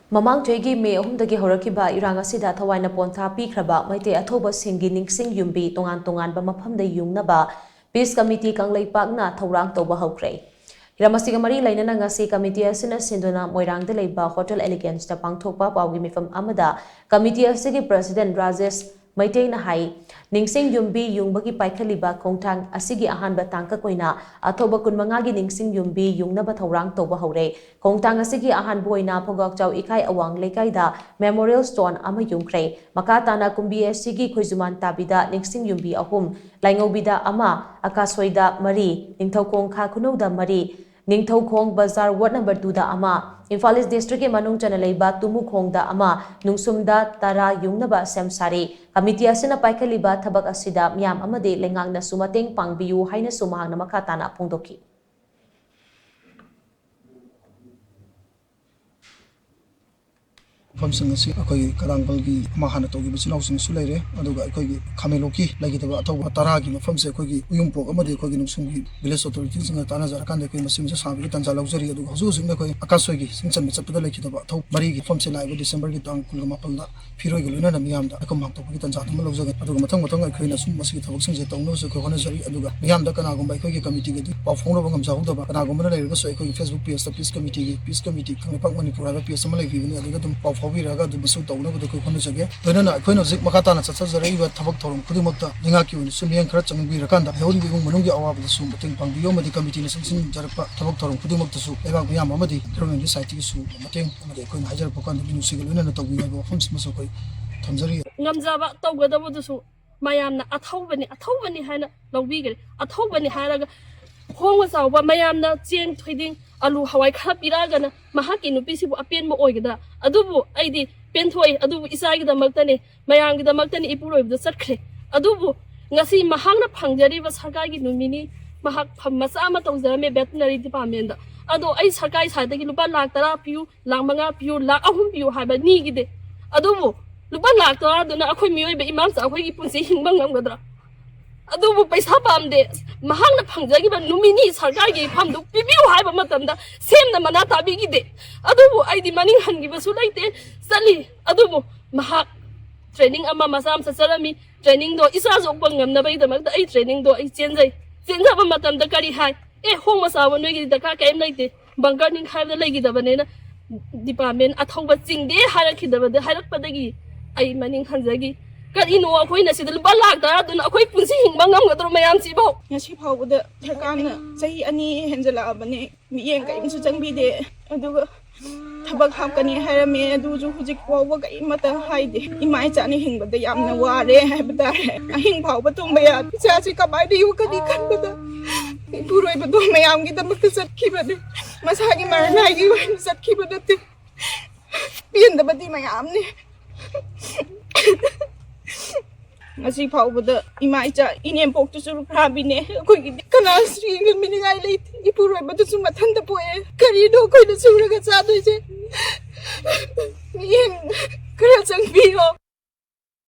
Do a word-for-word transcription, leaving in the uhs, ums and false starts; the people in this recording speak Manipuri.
ꯃꯃꯥꯡ ꯆꯍꯤꯒꯤ ꯃꯦ ꯑꯍꯨꯝꯗꯒꯤ ꯍꯧꯔꯛꯈꯤꯕ ꯏꯔꯥꯡ ꯑꯁꯤꯗ ꯊꯋꯥꯏꯅ ꯄꯣꯟꯊꯥ ꯄꯤꯈ꯭ꯔꯕ ꯃꯩꯇꯩ ꯑꯊꯧꯕꯁꯤꯡꯒꯤ ꯅꯤꯡꯁꯤꯡ ꯌꯨꯝꯕꯤ ꯇꯣꯉꯥꯟ ꯇꯣꯉꯥꯟꯕ ꯃꯐꯝꯗ ꯌꯨꯡꯅꯕ ꯄꯤꯁ ꯀꯃꯤꯇꯤ ꯀꯪꯂꯩꯄꯥꯛꯅ ꯊꯧꯔꯥꯡ ꯇꯧꯕ ꯍꯧꯈ꯭ꯔꯦ꯫ ꯍꯤꯔꯝ ꯑꯁꯤꯒ ꯃꯔꯤ ꯂꯩꯅꯅ ꯉꯁꯤ ꯀꯃꯤꯇꯤ ꯑꯁꯤꯅ ꯁꯤꯟꯗꯨꯅ ꯃꯣꯏꯔꯥꯡꯗ ꯂꯩꯕ ꯍꯣꯇꯦꯜ ꯑꯦꯂꯤꯒꯦꯟꯁꯇ ꯄꯥꯡꯊꯣꯛꯄ ꯄꯥꯎꯒꯤ ꯃꯤꯐꯝ ꯑꯃꯗ ꯀꯃꯤꯇꯤ ꯑꯁꯤꯒꯤ ꯄ꯭ꯔꯁꯤꯗꯦꯟ ꯔꯥꯖꯦꯁ ꯃꯩꯇꯩꯅ ꯍꯥꯏ, ꯅꯤꯡꯁꯤꯡ ꯌꯨꯝꯕꯤ ꯌꯨꯡꯕꯒꯤ ꯄꯥꯏꯈꯠꯂꯤꯕ ꯈꯣꯡꯊꯥꯡ ꯑꯁꯤꯒꯤ ꯑꯍꯥꯟꯕ ꯇꯥꯡꯀꯛ ꯑꯣꯏꯅ ꯑꯊꯧꯕ ꯀꯨꯟꯃꯉꯥꯒꯤ ꯅꯤꯡꯁꯤꯡ ꯌꯨꯝꯕꯤ ꯌꯨꯡꯅꯕ ꯊꯧꯔꯥꯡ ꯇꯧꯕ ꯍꯧꯔꯦ꯫ ꯈꯣꯡꯊꯥꯡ ꯑꯁꯤꯒꯤ ꯑꯍꯥꯟꯕ ꯑꯣꯏꯅ ꯐꯧꯒꯥꯛꯆꯥꯎ ꯏꯀꯥꯏ ꯑꯋꯥꯡ ꯂꯩꯀꯥꯏꯗ ꯃꯦꯃꯣꯔꯤꯌꯦꯜ ꯁ꯭ꯇꯣꯟ ꯑꯃ ꯌꯨꯡꯈ꯭ꯔꯦ꯫ ꯃꯈꯥ ꯇꯥꯅ ꯀꯨꯝꯕꯤ ꯑꯁꯤꯒꯤ ꯈꯣꯏꯖꯨꯃꯥꯟ ꯇꯥꯕꯤꯗ ꯅꯤꯡꯁꯤꯡ ꯌꯨꯝꯕꯤ ꯑꯍꯨꯝ, ꯂꯥꯏꯉꯧꯕꯤꯗ ꯑꯃ, ꯑꯀꯥꯁꯣꯏꯗ ꯃꯔꯤ, ꯅꯤꯡꯊꯧꯈꯣꯡ ꯈꯥ ꯈꯨꯅꯧꯗ ꯃꯔꯤ, ꯅꯤꯡꯊꯧꯈꯣꯡ ꯕꯖꯥꯔ ꯋꯥꯔꯗ ꯅꯝꯕꯔ ꯇꯨꯗ ꯑꯃ, ꯏꯝꯐꯥꯜ ꯏꯁ ꯗꯤꯁꯇ꯭ꯔꯤꯛꯀꯤ ꯃꯅꯨꯡ ꯆꯟꯅ ꯂꯩꯕ ꯇꯨꯃꯨꯈꯣꯡꯗ ꯑꯃ, ꯅꯨꯡꯁꯨꯝꯗ ꯇꯔꯥ ꯌꯨꯡꯅꯕ ꯁꯦꯝ ꯁꯥꯔꯤ꯫ ꯀꯃꯤꯇꯤ ꯑꯁꯤꯅ ꯄꯥꯏꯈꯠꯂꯤꯕ ꯊꯕꯛ ꯑꯁꯤꯗ ꯃꯤꯌꯥꯝ ꯑꯃꯗꯤ ꯂꯩꯉꯥꯛꯅꯁꯨ ꯃꯇꯦꯡ ꯄꯥꯡꯕꯤꯌꯨ ꯍꯥꯏꯅꯁꯨ ꯃꯍꯥꯛꯅ ꯃꯈꯥ ꯇꯥꯅ ꯐꯣꯡꯗꯣꯛꯈꯤ꯫ ꯃꯐꯝꯁꯤꯡ ꯑꯁꯤ ꯑꯩꯈꯣꯏꯒꯤ ꯀꯔꯥꯡꯕꯜꯒꯤ ꯑꯃ ꯍꯥꯟꯅ ꯇꯧꯈꯤꯕ ꯏꯆꯤꯜ ꯏꯅꯥꯎꯁꯤꯡꯁꯨ ꯂꯩꯔꯦ, ꯑꯗꯨꯒ ꯑꯩꯈꯣꯏꯒꯤ ꯈꯥꯃꯦꯟꯂꯣꯛꯀꯤ ꯂꯩꯈꯤꯗꯕ ꯑꯊꯧꯕ ꯇꯔꯥꯒꯤ ꯃꯐꯝꯁꯦ ꯑꯩꯈꯣꯏꯒꯤ ꯎꯌꯨꯝꯄꯣꯛ ꯑꯃꯗꯤ ꯑꯩꯈꯣꯏꯒꯤ ꯅꯨꯡꯁꯨꯝꯒꯤ ꯚꯤꯂꯦꯖ ꯑꯣꯊꯣꯔꯤꯇꯤꯁꯤꯡꯒ ꯇꯥꯟꯅꯖꯔꯀꯥꯟꯗ ꯑꯩꯈꯣꯏ ꯃꯁꯤꯃꯁꯨ ꯁꯥꯕꯒꯤ ꯇꯥꯟꯖꯥ ꯂꯧꯖꯔꯤ꯫ ꯑꯗꯨꯒ ꯍꯧꯖꯤꯛ ꯍꯧꯖꯤꯛꯅ ꯑꯩꯈꯣꯏ ꯑꯀꯥꯁꯣꯏꯒꯤ ꯁꯤꯡ ꯆꯟꯕ ꯆꯠꯄꯗ ꯂꯩꯈꯤꯗꯕ ꯑꯊꯧꯕ ꯃꯔꯤꯒꯤ ꯃꯐꯝꯁꯦ ꯂꯥꯛꯏꯕ ꯗꯤꯁꯦꯝꯕꯔꯒꯤ ꯇꯥꯡ ꯀꯨꯟꯒ ꯃꯥꯄꯟꯗ ꯐꯤꯔꯣꯏꯒ ꯂꯣꯏꯅꯅ ꯃꯤꯌꯥꯝꯗ ꯂꯩꯈꯣꯝ ꯍꯥꯡꯗꯣꯛꯄꯒꯤ ꯇꯥꯟꯖꯥꯗꯨ ꯑꯃ ꯂꯧꯖꯒꯅꯤ꯫ ꯑꯗꯨꯒ ꯃꯊꯪ ꯃꯊꯪ ꯑꯩꯈꯣꯏꯅ ꯁꯨꯝ ꯃꯁꯤꯒꯤ ꯊꯕꯛꯁꯤꯡꯁꯦ ꯇꯧꯅꯕꯁꯨ ꯑꯩꯈꯣꯏ ꯍꯣꯠꯅꯖꯔꯤ꯫ ꯑꯗꯨꯒ ꯃꯤꯌꯥꯝꯗ ꯀꯅꯥꯒꯨꯝꯕ ꯑꯩꯈꯣꯏꯒꯤ ꯀꯃꯤꯇꯤꯒꯗꯤ ꯄꯥꯎ ꯐꯥꯎꯅꯕ ꯉꯝꯖꯍꯧꯗꯕ ꯀꯅꯥꯒꯨꯝꯕꯅ ꯂꯩꯔꯒꯁꯨ ꯑꯩꯈꯣꯏꯒꯤ Facebook pageꯇ Peace Committeeꯒꯤ, Peace Committee Kangleipak Manipur ꯍꯥꯏꯕ page ꯑꯃ ꯂꯩꯕꯤꯕꯅꯤ, ꯑꯗꯨꯗ ꯑꯗꯨꯝ ꯄꯥꯎ ꯐꯥꯎꯕꯤꯔꯛꯑꯒ ꯑꯗꯨꯝꯕꯁꯨ ꯇꯧꯅꯕꯗ ꯑꯩꯈꯣꯏ ꯍꯣꯠꯅꯖꯒꯦ꯫ ꯂꯣꯏꯅꯅ ꯑꯩꯈꯣꯏꯅ ꯍꯧꯖꯤꯛ ꯃꯈꯥ ꯇꯥꯅ ꯆꯠꯊꯖꯔꯛꯏꯕ ꯊꯕꯛ ꯊꯧꯔꯝ ꯈꯨꯗꯤꯡꯃꯛꯇ ꯂꯩꯉꯥꯛꯀꯤ ꯑꯣꯏꯅꯁꯨ ꯃꯤꯠꯌꯦꯡ ꯈꯔ ꯆꯪꯕꯤꯔꯀꯥꯟꯗ ꯂꯩꯍꯧꯔꯤꯕ ꯏꯃꯨꯡ ꯃꯅꯨꯡꯒꯤ ꯑꯋꯥꯕꯗꯁꯨ ꯃꯇꯦꯡ ꯄꯥꯡꯕꯤꯌꯨ, ꯑꯃꯗꯤ ꯀꯃꯤꯇꯤꯅ ꯁꯤꯟꯖꯔꯛꯄ ꯊꯕꯛ ꯊꯧꯔꯝ ꯈꯨꯗꯤꯡꯃꯛꯇꯁꯨ ꯂꯩꯕꯥꯛ ꯃꯤꯌꯥꯝ ꯑꯃꯗꯤ ꯒꯚꯔꯟꯃꯦꯟꯒꯤ ꯁꯥꯏꯠꯇꯒꯤꯁꯨ ꯃꯇꯦꯡ ꯑꯃꯗꯤ ꯑꯩꯈꯣꯏꯅ ꯍꯥꯏꯖꯔꯛꯄ ꯀꯥꯟꯗ ꯃꯤꯅꯨꯡꯁꯤꯒ ꯂꯣꯏꯅꯅ ꯇꯧꯕꯤꯌꯨ ꯍꯥꯏꯕ ꯋꯥꯐꯝꯁꯤꯃꯁꯨ ꯑꯩꯈꯣꯏ ꯊꯝꯖꯔꯤ꯫ ꯉꯝꯖꯕ ꯇꯧꯒꯗꯕꯗꯨꯁꯨ ꯃꯌꯥꯝꯅ ꯑꯊꯧꯕꯅꯤ, ꯑꯊꯧꯕꯅꯤ ꯍꯥꯏꯅ ꯂꯧꯕꯤꯈ꯭ꯔꯦ꯫ ꯑꯊꯧꯕꯅꯤ ꯍꯥꯏꯔꯒ ꯍꯣꯡꯕ ꯆꯥꯎꯕ ꯃꯌꯥꯝꯅ ꯆꯦꯡ, ꯊꯣꯏꯗꯤꯡ, ꯑꯂꯨ, ꯍꯋꯥꯏ ꯈꯔ ꯄꯤꯔꯛꯑꯒꯅ ꯃꯍꯥꯛꯀꯤ ꯅꯨꯄꯤꯁꯤꯕꯨ ꯑꯄꯦꯟꯕ ꯑꯣꯏꯒꯗ꯭ꯔꯥ? ꯑꯗꯨꯕꯨ ꯑꯩꯗꯤ ꯄꯦꯟꯊꯣꯛꯏ꯫ ꯑꯗꯨꯕꯨ ꯏꯆꯥꯒꯤꯗꯃꯛꯇꯅꯤ, ꯃꯌꯥꯝꯒꯤꯗꯃꯛꯇꯅꯤ ꯏꯄꯨꯔꯣꯏꯕꯗꯨ ꯆꯠꯈ꯭ꯔꯦ꯫ ꯑꯗꯨꯕꯨ ꯉꯁꯤ ꯃꯍꯥꯛꯅ ꯐꯪꯖꯔꯤꯕ ꯁꯔꯀꯥꯔꯒꯤ ꯅꯣꯃꯤꯅꯤ, ꯃꯍꯥꯛ ꯐꯝ ꯃꯆꯥ ꯑꯃ ꯇꯧꯖꯔꯝꯃꯦ ꯚꯦꯇꯅꯔꯤ ꯗꯤꯄꯥꯔꯠꯃꯦꯟꯗ꯫ ꯑꯗꯣ ꯑꯩ ꯁꯔꯀꯥꯔꯒꯤ ꯁꯥꯏꯠꯇꯒꯤ ꯂꯨꯄꯥ ꯂꯥꯛ ꯇꯔꯥ ꯄꯤꯌꯨ, ꯂꯥꯛ ꯃꯉꯥ ꯄꯤꯌꯨ, ꯂꯥꯛ ꯑꯍꯨꯝ ꯄꯤꯌꯨ ꯍꯥꯏꯕ ꯅꯤꯈꯤꯗꯦ꯫ ꯑꯗꯨꯕꯨ ꯂꯨꯄꯥ ꯂꯥꯛ ꯇꯔꯥꯗꯨꯅ ꯑꯩꯈꯣꯏ ꯃꯤꯑꯣꯏꯕ ꯏꯃꯥ ꯃꯆꯥ ꯑꯩꯈꯣꯏꯒꯤ ꯄꯨꯟꯁꯤ ꯍꯤꯡꯕ ꯉꯝꯒꯗ꯭ꯔꯥ? ꯑꯗꯨꯕꯨ ꯄꯩꯁꯥ ꯄꯥꯝꯗꯦ꯫ ꯃꯍꯥꯛꯅ ꯐꯪꯖꯈꯤꯕ ꯅꯨꯃꯤꯠ ꯅꯤ ꯁꯔꯀꯥꯔꯒꯤ ꯐꯝꯗꯨ ꯄꯤꯕꯤꯌꯨ ꯍꯥꯏꯕ ꯃꯇꯝꯗ ꯁꯦꯝꯅ ꯃꯅꯥ ꯇꯥꯕꯤꯈꯤꯗꯦ꯫ ꯑꯗꯨꯕꯨ ꯑꯩꯗꯤ ꯃꯅꯤꯡ ꯍꯟꯈꯤꯕꯁꯨ ꯂꯩꯇꯦ, ꯆꯠꯂꯤ꯫ ꯑꯗꯨꯕꯨ ꯃꯍꯥꯛ ꯇ꯭ꯔꯦꯅꯤꯡ ꯑꯃ ꯃꯆꯥ ꯑꯃ ꯆꯠꯆꯔꯝꯃꯤ꯫ ꯇ꯭ꯔꯦꯅꯤꯡꯗꯣ ꯏꯆꯥ ꯌꯣꯛꯄ ꯉꯝꯅꯕꯒꯤꯗꯃꯛꯇ ꯑꯩ ꯇ꯭ꯔꯦꯅꯤꯡꯗꯣ ꯑꯩ ꯆꯦꯟꯖꯩ꯫ ꯆꯦꯟꯖꯕ ꯃꯇꯝꯗ ꯀꯔꯤ ꯍꯥꯏ? "ꯑꯦ, ꯍꯣꯡꯕ ꯆꯥꯕ ꯅꯣꯏꯒꯤꯗꯤ ꯗꯔꯀꯥꯔ ꯀꯔꯤꯝ ꯂꯩꯇꯦ, ꯕꯪꯀꯔ ꯅꯤꯡꯈꯥꯏꯕꯗ ꯂꯩꯈꯤꯗꯕꯅꯤꯅ ꯗꯤꯄꯥꯔꯠꯃꯦꯟ ꯑꯊꯧꯕ ꯆꯤꯡꯗꯦ" ꯍꯥꯏꯔꯛꯈꯤꯗꯕꯗ, ꯍꯥꯏꯔꯛꯄꯗꯒꯤ ꯑꯩ ꯃꯅꯤꯡ ꯍꯟꯖꯈꯤ꯫ ꯀꯔꯤꯅꯣ ꯑꯩꯈꯣꯏꯅ ꯁꯤꯗ ꯂꯨꯄꯥ ꯂꯥꯛ ꯇꯔꯥꯗꯨꯅ ꯑꯩꯈꯣꯏ ꯄꯨꯟꯁꯤ ꯍꯤꯡꯕ ꯉꯝꯒꯗ꯭ꯔꯣ ꯃꯌꯥꯝꯁꯤꯕꯣ? ꯉꯁꯤ ꯐꯥꯎꯕꯗ ꯁꯔꯀꯥꯔꯅ ꯆꯍꯤ ꯑꯅꯤ ꯍꯦꯟꯖꯜꯂꯛꯑꯕꯅꯦ, ꯃꯤꯠꯌꯦꯡ ꯀꯔꯤꯝꯁꯨ ꯆꯪꯕꯤꯗꯦ꯫ ꯑꯗꯨꯒ ꯊꯕꯛ ꯍꯥꯞꯀꯅꯤ ꯍꯥꯏꯔꯝꯃꯦ, ꯑꯗꯨꯁꯨ ꯍꯧꯖꯤꯛ ꯐꯥꯎꯕ ꯀꯔꯤꯃꯠꯇ ꯍꯥꯏꯗꯦ꯫ ꯏꯃꯥ ꯏꯆꯥꯅ ꯍꯤꯡꯕꯗ ꯌꯥꯝꯅ ꯋꯥꯔꯦ ꯍꯥꯏꯕ ꯇꯥꯔꯦ꯫ ꯑꯍꯤꯡ ꯐꯥꯎꯕ ꯇꯨꯝꯕ ꯌꯥꯗꯦ꯫ ꯏꯆꯥꯁꯤ ꯀꯃꯥꯏꯅ ꯌꯣꯛꯀꯅꯤ ꯈꯟꯕꯗ ꯏꯄꯨꯔꯣꯏꯕꯗꯣ ꯃꯌꯥꯝꯒꯤꯗꯃꯛꯇ ꯆꯠꯈꯤꯕꯅꯦ꯫ ꯃꯁꯥꯒꯤ ꯃꯔꯟ ꯍꯥꯏꯒꯤ ꯑꯣꯏꯅ ꯆꯠꯈꯤꯕ ꯅꯠꯇꯦ꯫ ꯄꯦꯟꯗꯕꯗꯤ ꯃꯌꯥꯝꯅꯤ꯫ ꯉꯁꯤ ꯐꯥꯎꯕꯗ ꯏꯃꯥ ꯏꯆꯥ ꯏꯅꯦꯝꯄꯣꯛꯇꯨꯁꯨ ꯂꯨꯈ꯭ꯔꯥꯕꯤꯅꯦ꯫ ꯑꯩꯈꯣꯏꯒꯤꯗꯤ ꯀꯅꯥꯁꯨ ꯌꯦꯡꯁꯤꯟꯕꯤꯅꯤꯡꯉꯥꯏ ꯂꯩꯇꯦ꯫ ꯏꯄꯨꯔꯣꯏꯕꯗꯨꯁꯨ ꯃꯊꯟꯇ ꯄꯣꯛꯑꯦ꯫ ꯀꯔꯤꯅꯣ ꯑꯩꯈꯣꯏꯅ ꯁꯨꯔꯒ ꯆꯥꯗꯣꯏꯁꯦ? ꯃꯤꯠꯌꯦꯡ ꯈꯔ ꯆꯪꯕꯤꯌꯣ꯫